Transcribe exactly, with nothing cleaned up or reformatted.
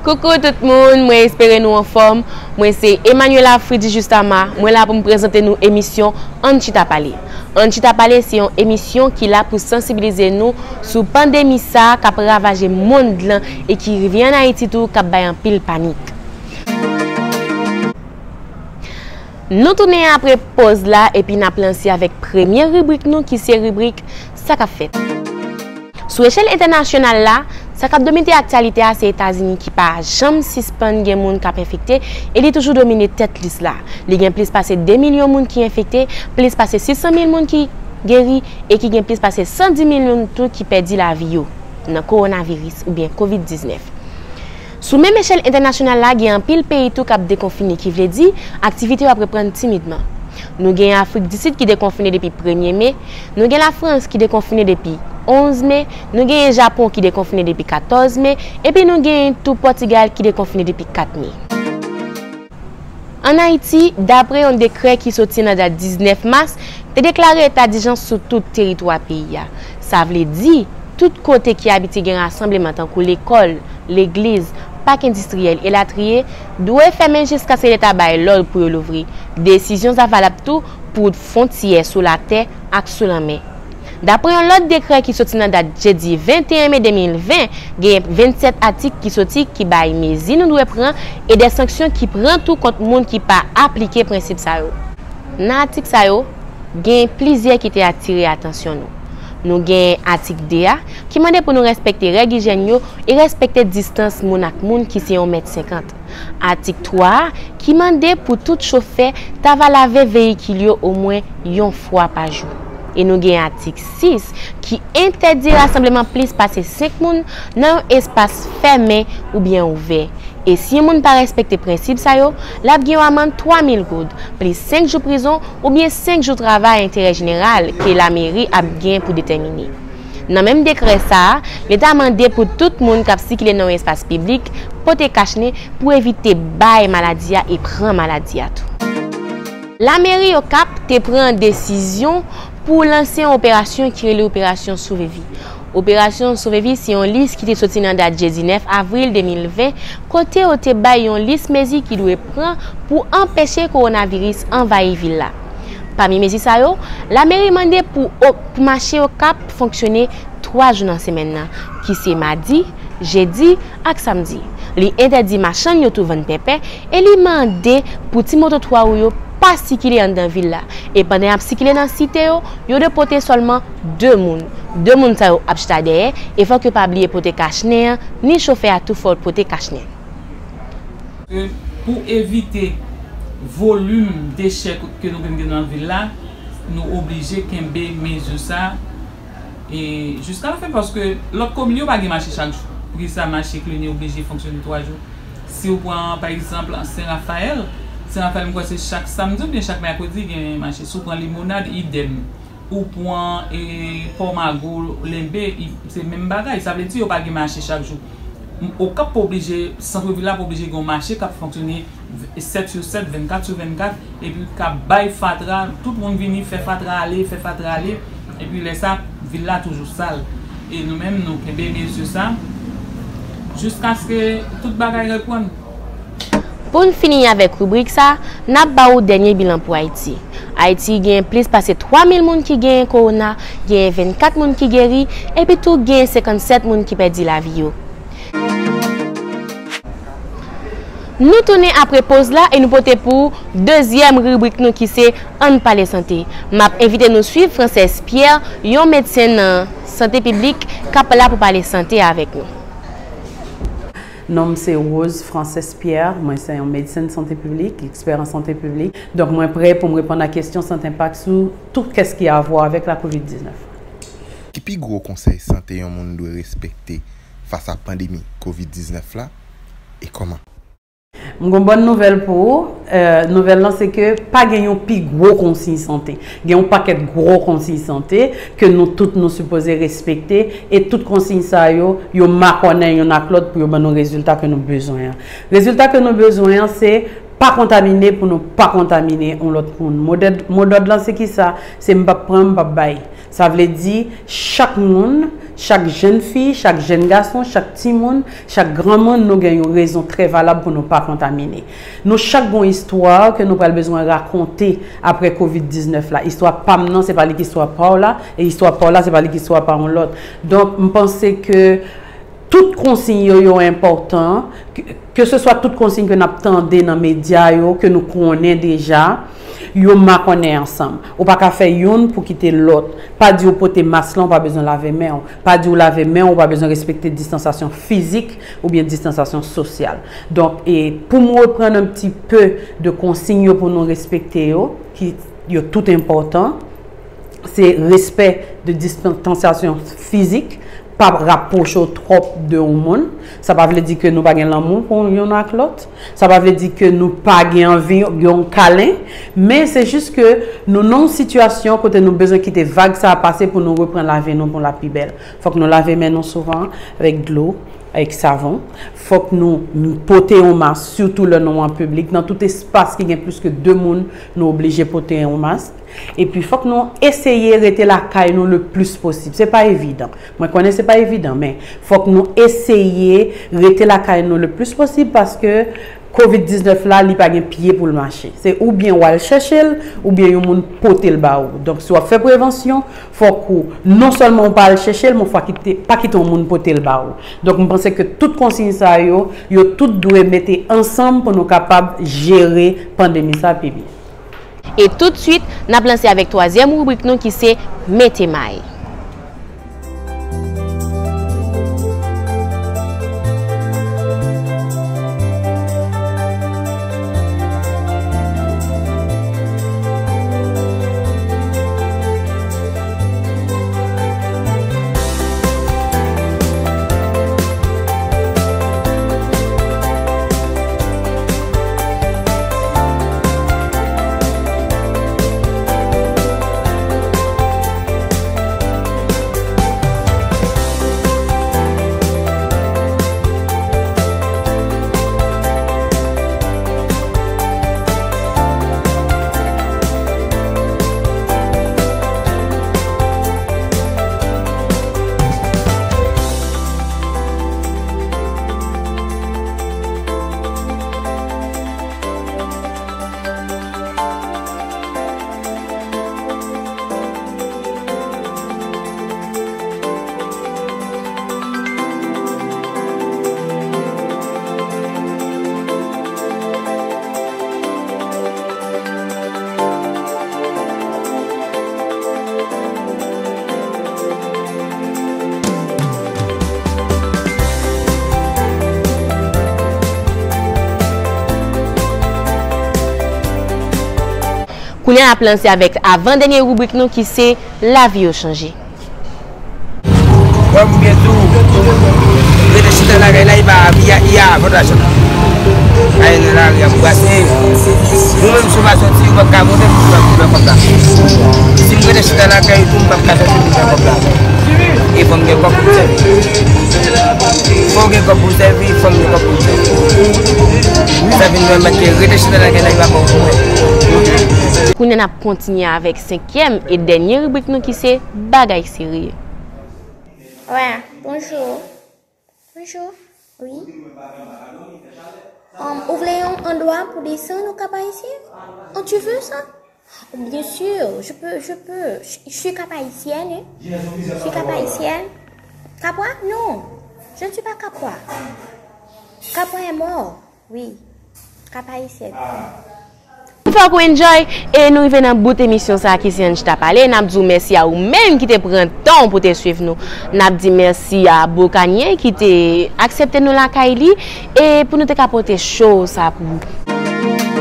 Koukou tout moun, mwen espere nou anfòm. Mwen se Emmanuela Fritz Justama, mwen la pou m prezante nou emisyon Ann Chita Pale. Ann Chita Pale se yon emisyon ki la pou sansibilize nou sou pandemi sa k ap ravaje mond lan e ki rive ann Ayiti tou k ap bay anpil panik. Nou tounen apre pòz la epi n ap lanse avèk premye ribrik nou ki se ribrik Sa k ap fèt. Sou echèl entènasyonal la, sa k ap domine aktyalite a se Etazini ki pa janm sispann gen moun k ap enfekte e li toujou domine tèt lis la. Li gen plis pase de milyon moun ki enfekte, plis pase sis san mil moun ki geri e ki gen plis pase san dis mil moun tou ki pèdi lavi yo nan kowonaviris oubyen kovid diznèf. Sou menm echèl entènasyonal la, gen anpil peyi tou k ap dekonfine, ki vle di aktivite yo ap reprann timidman. Nou gen Afrik di Sid ki dekonfine depi premye me, nou gen Lafrans ki dekonfine depi onz me, nou genyen Japon ki dekonfine depi katòz me, epi nou genyen tou Pòtigal ki dekonfine depi kat me. Ann Ayiti, dapre yon dekrè ki soti nan dat diznèf mas, te deklare eta dijans sou tout teritwa peyi a. Sa vle di, tout kote ki abitye gen rasanbleman tankou lekòl, legliz, pak endistriyèl elatriye, dwe fèmen jiskaske Leta bay lòd pou yo louvri. Desizyon sa valab tou pou fwontyè sou latè ak sou lanmè. Dapre yon lòt dekrè ki soti nan dat jedi venteyen me de mil ven, gen vennsèt atik ki soti ki bay mezi nou dwe pran e de sanksyon ki pran tou kont moun ki pa aplike prensip sa yo. Nan atik sa yo, gen plizyè ki te atire atansyon nou. Nou gen atik de a, ki mande pou nou respekte règ ijyèn yo e respekte distans moun ak moun ki se yon mèt senkant. Atik twa a, ki mande pou tout chofè ta va lave veyikil yo omwen yon fwa pa jou. E nou gen atik sis, ki entèdi rasanbleman plis pase senk moun nan yon espas fèmen oubyen ouvè. E si yon moun pa respekte prensip sa yo, l ap gen yon amann twa mil goud, plis senk jou prizon oubyen senk jou travay enterè jeneral ke lameri ap gen pou detèmine. Nan menm dekrè sa a, Leta mande pou tout moun k ap sikile nan yon espas piblik pote kachnen pou evite bay maladi a e pran maladi a tou. Lameri Okap te pran desizyon pou lanse yon operasyon ki rele Operasyon Sove Vi. Operasyon Sove Vi se yon lis ki te soti nan dat jedi nèf avril de mil ven, kote yo te bay yon lis mezi ki dwe pran pou anpeche kowonaviris anvayi vil la. Pami mezi sa yo, lameri mande pou o-, pou mache Okap fonksyone twa jou nan semèn nan, ki se madi, jedi ak samdi. Li entèdi machann yo tou vann pèpè e li mande pou ti moto twa wou yo pa sikile anndan vil la. E pandan y ap sikile nan site yo, yo dwe pote sèlman de moun. De moun sa yo ap chita dèyè e fòk yo pa bliye pote kachnen an, ni chofè a tou fò l pote kachnen. Pou evite volim dechè ke nou konn gen nan vil la, nou oblije kenbe mezi sa e jiska lafen, paske lòt komin yo pa gen mache chak jou. Poukisa mache Kleni oblije fonksyone twa jou? Si w pran, pa egzanp, Sen Rafayèl, Sen Rafayèl, m kwè se chak samdi oubyen chak mèkredi gen mache. Si w pran Limonad, idèm. Ou pran, e, Pòmago, Lenbe, i-, se menm bagay. Sa vle di yo pa gen mache chak jou. M-, Okap pa oblije, sant vil la pa oblije gen yon mache k ap fonksyone v-, sèt sou sèt, vennkat sou vennkat, epi k ap bay fatra, tout moun vini fè fatra ale, fè fatra ale, epi lè sa, vil la toujou sal. E nou menm, nou kenbe mezi sa, jiskaske tout bagay reprann. Pou n fini avèk ribrik sa, n ap ba ou dènye bilan pou Ayiti. Ayiti genyen plis pase twa mil moun ki genyen kowona, genyen vennkat moun ki geri, epi tou genyen senkannsèt moun ki pèdi lavi yo. Nou tounen apre poz la e nou pote pou ou dezyèm ribrik nou ki se Ann Pale Sante. M ap envite nou swiv Frances Pierre, yon medsen nan sante piblik, k ap la pou pale sante avèk nou. Non m se Rose Frances Pierre, mwen se yon medsen sante piblik, ekspè an sante piblik. Donk mwen prè pou m reponn a kesyon sante enpak sou tout kès ki avwa avèk la kovid diznèf. Ki pi gwo konsèy sante yon moun dwe respekte fas a pandemi kovid diznèf la, e kòman? M gon bòn nouvèl pou ou. Eh, nouvèl lan se ke pa gen yon pi gwo konsiy sante. Gen yon pakèt gwo konsiy sante ke nou tout nou sipoze respekte, e tout konsiy sa yo, yo makònen youn ak lòt pou yo ban nou rezilta ke nou bezwen an. Rezilta ke nou bezwen an se pa kontamine pou nou pa kontamine yon lòt moun. Modèd-, modòd lan se kisa? Se m p ap pran, m p ap bay. Sa vle di, chak moun Chak jèn fi, chak jèn gason, chak timoun, chak granmoun, nou gen yon rezon trè valab pou nou pa kontamine. Nou chak gen yon istwa ke nou pral bezwen rakonte apre kovid diznèf la. Istwa pa m nan, se pa li ki istwa pa w la, e istwa pa w la, se pa li ki istwa pa yon lòt. Donk, m panse ke tout konsiy yo, yo enpòtan, ke, keseswa tout konsiy ke n ap tande nan medya yo, ke nou konnen deja, yo makònen ansanm. Ou pa ka fè youn pou kite lòt. Pa di w pote mas lan, ou pa bezwen lave men w. Pa di w lave men w, ou pa bezwen respekte distansasyon fizik oubyen distansasyon sosyal. Donk, e pou m reprann un petit peu de konsiy yo pou nou respekte yo, ki yo tout enpòtan, se respè de distansasyon fizik, pa rapwoche w twòp de yon moun. Sa pa vle di ke nou pa gen lanmou pou youn ak lòt. Sa pa vle di ke nou pa gen anvi yon kalen. Men se jis ke nou nan yon sitiyasyon kote nou bezwen kite vag sa a pase pou nou reprann lavi nou pou l ap pi bèl. Fòk nou lave men nou souvan avèk dlo, avèk savon. Fòk nou pote yon mas, sitou lè nou an piblik. Nan tout espas ki gen plis ke de moun, nou oblije pote yon mas. Epi fòk nou eseye rete lakay nou le plis posib. Se pa evidan. Mwen konnen se pa evidan, men fòk nou eseye rete lakay nou le plis posib paske kovid diznèf la, li pa gen pye pou l mache. Se oubyen w al chèche l, oubyen yon moun pote l ba ou. Donk, si w ap fè prevansyon, fòk ou, non sèlman ou pa al chèche l, men fwa kite, pa kite yon moun pote l ba ou. Donk, m panse ke tout konsiy sa yo, yo tout dwe mete ansanm pou nou kapab jere pandemi sa pi byen. E toutswit, n ap lanse avèk twazyèm ribrik nou ki se Mete May. Kounye a n ap lanse avèk avan dènye ribrik nou ki se Lavi yo chanje. Wè m byen di w, rete chita lakay la, e pa, e a, e a avantaj sa. Kay nan lari ap brase. Mwen menm si w pa soti, ou p ap ka monte pou fè, pou fè kòb la. Si m rete chita lakay tou, m p ap ka soti pou fè kòb la. E fò m gen kòb pou m sèvi. Fò w gen kòb pou w sèvi, fò m gen kòb pou m sèvi. Sa vin pèmèt ke rete chita lakay la, e pa bon pou mwen. Kounye a n ap kontinye avèk senkyèm e dènye ribrik nou ki se Bagay serye. Ouais, bonjour. Bonjour. Oui. Um, ou vle yon andwa pou desann ou Cap Haïtien? Oh, tu veux ça? Oh, bien sûr, je peux, je peux. Je, je suis cap-haïtienne, hein. Je suis cap-haïtienne. Capois? Non, je ne suis pas capois. Capois est mort. Wi, Cap Haïtien. M fè w enjoy, e nou rive nan bout emisyon sa a ki se Ann Chita Pale. N ap di w mèsi a ou menm ki te pran tan w pou te swiv nou. N ap di mèsi a Bokanye ki te aksepte nou lakay li, e pou nou te ka pote show sa pou ou.